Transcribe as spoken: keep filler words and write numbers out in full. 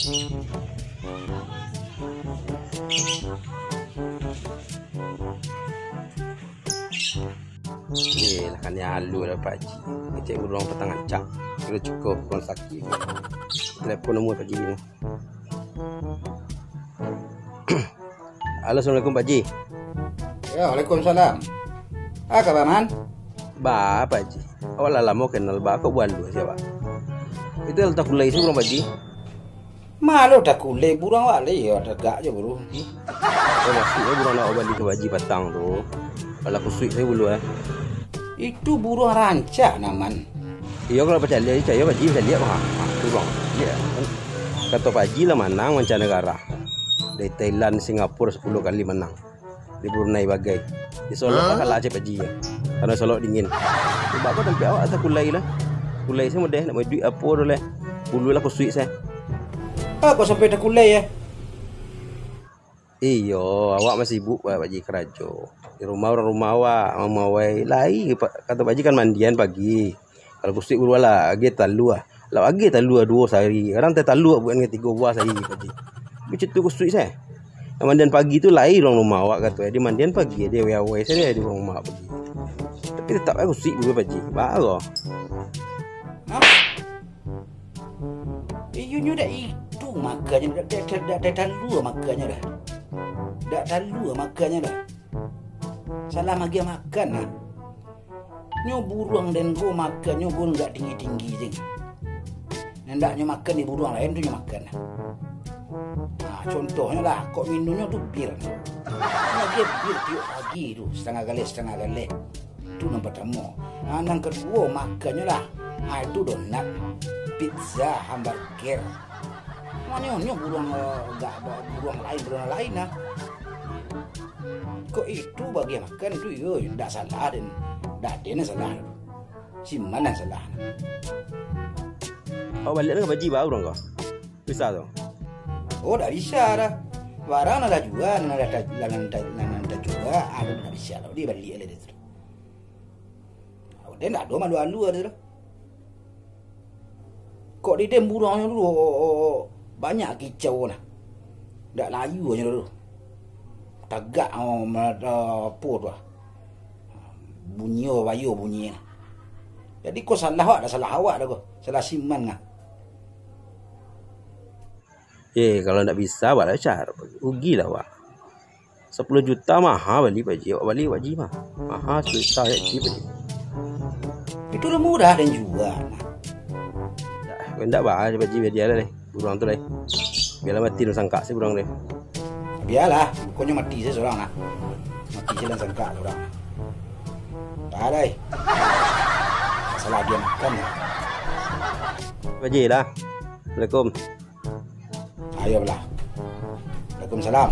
Ye lah, kan alu lah Pak Haji. Ngecek buruang patang rancak. Kiro cuko, buruang sakik. Telepon nomor Pak Haji ni. Halo, assalamualaikum Pak Haji. Ya, waalaikumsalam. Ah, kaba, Man? Ba, Pak Haji. Awak lah lamo kenal, ba, kok bualu sajo, Pak? Itu lah takulai sajo buruang Pak Haji. Malo takulai buruang awak lai, yo, tagak jo buruang. Oh, mukasuiknyo buruang nan awak bali ka Pak Haji patang tu. Alah kusuik sajo bulu, eh. Itu buruang rancak, nah, Man. Iyo, kalau pacaliak, picayo Pak Haji, pacaliak mah. Ha, buruang. Iyo. Kato Pak Haji lah manang mancanagara. Dari Thailand, Singapura, sapuluah kali manang. Di Brunei bagai. Di Solok lah kalah cek Pak Haji. Karano Solok dingin. Bako tampek awak takulai lah. Kulai sajo mudeh, nak main duit apo tu lah. Bulu lah kusuik sajo. Bako sampai takulai, eh? Iyo, awak mah sibuk, Pak Haji, karajo. Di rumah urang rumah awak, mamawai. Lai, Pak, kato Pak Haji kan mandian pagi. Kalau kusuik bulu lah, agiah talua. Lah agiah talua duo sahari. Kadang teh talua bukan ka tigo buah sahari, Pak Haji. Macam tu kusuik sajo. Nan mandian pagi tu lai urang rumah awak kato, eh. Di mandian pagi, eh, di awai-awai sajo di urang rumah awak pagi. Tapi tetap ai kusuik bulu, Pak Haji. Bako. Hah? Iyo nyo dak itu makannyo, dak, dak, dak, dak, dak talua makannyo dah. Dak talua makannyo dah. Salah magiah makan nah. Nyo buruang den ko makannyo gun gak tinggi-tinggi deng. Nandaknyo makan di buruang lain tu nyo makan nah. Nah, contohnyo lah, kok minumnyo tu bir. Nyo agiah bir tiok pagi tu, satangah galeh, satangah galeh. Tu nan partamo. Nah, nan kaduo, makannyo lah. Ah, itu donat, pizza, hamburger. Mano nyo buruang, eh, gak, buruang lain, buruang lain nah. Kok itu bagian makan tu, yo, ndak salah den. Ndak den salah. Si Man nan salah. Awak baliak ka Pak Haji baru dong ko. Bisa tu? Oh, ndak bisa dah. Barang nan lah jua, nan lah ta-, nan, nan, nan, nan tajua, ah, ndak bisa lah. Dia baliak lah dia tu. Awak den ndak ado malu-alu ado tu. Kok di den buruangnyo tu, oh, oh, oh, banyak kicau nah. Ndak layu nyo tu. Tagak, oh, ma-, apo tu ah. Bunyi, oh, bayo bunyi nah. Jadi ko salah awak, dak salah awak dah ko. Salah si Man nah. Eh, kalau ndak bisa, awak lah caro. Rugi lah awak. Sapuluah juta maha bali Pak Haji. Awak bali Pak Haji mah. Maha sapuluah juta Pak Haji bali. Itu lah murah dan jua nah. Ndak, ndak bah, Pak Haji, biar dia lah deh. Buruang tu lah. Biarlah mati dalam sangkak si buruang deh. Biarlah, pokoknyo mati sajo surang nah. Mati sajo dalam sangkak surang. Dah deh. Masalah dia makan lah. Pak Haji dah. Assalamualaikum. Ayo lah. Waalaikumsalam.